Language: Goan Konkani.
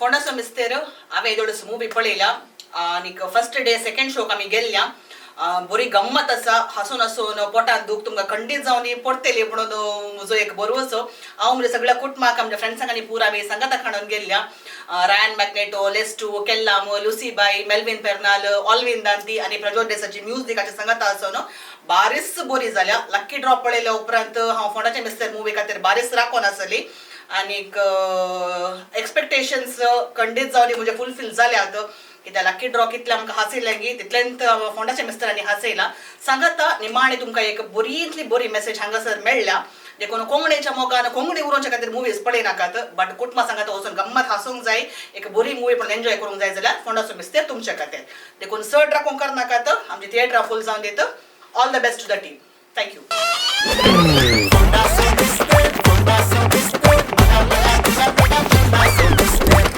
फोंडाचो मिस्तेर हांवें येदोळच मुवी पळयल्या आनीक फर्स्ट डे सेकंड शोक आमी गेल्ल्या. बरी गम्मत आसा. हांसून हांसून पोटांत दूख तुमकां खंडीत जावन पडटली म्हणून म्हजो एक बरोवचो. हांव म्हज्या सगळ्या कुटुंबाक, आमच्या फ्रेंड्सांक आनी पुरा आमी सांगाता खाणून गेल्ल्या. रायन मॅग्नेटो, लेस्टू, केल्लाम, लुसीबाई, मेल्विन पेर्नाल, ऑलविन दांती आनी प्रज्वल देसाची म्युजिकाचे सांगाता आसून बारीच बरी जाल्या. लक्की ड्रॉ पळयल्या उपरांत हांव फोंडाचे मिस्तेर मुवी खातीर बारीच राखोन आसली आनीक एक्सपेक्टेशन्स खंडीत जावन म्हजे फुलफील जाल्यात, कित्याक लक्की ड्रॉ कितले आमकां हांसयलें गी तितलेंत फोंडाच्या मिस्तेरांनी हांसयला. सांगाता निमाणे तुमकां एक बरींतली बरी मेसेज हांगासर मेळ्ळ्या. देखून कोंकणीच्या मोगान कोंकणी उरोवच्या खातीर मुवीज पळयनाकात, बट कुटुंबा सांगाता वचून गम्मत हांसूंक जाय, एक बरी मुवी पण एन्जॉय करूंक जाय जाल्यार फोंडाचो मिस्तेर तुमच्या खातीर. देखून चड राखूंक करनाकात, आमची थिएटरां फूल जावन दित. All the best to the team. Thank you.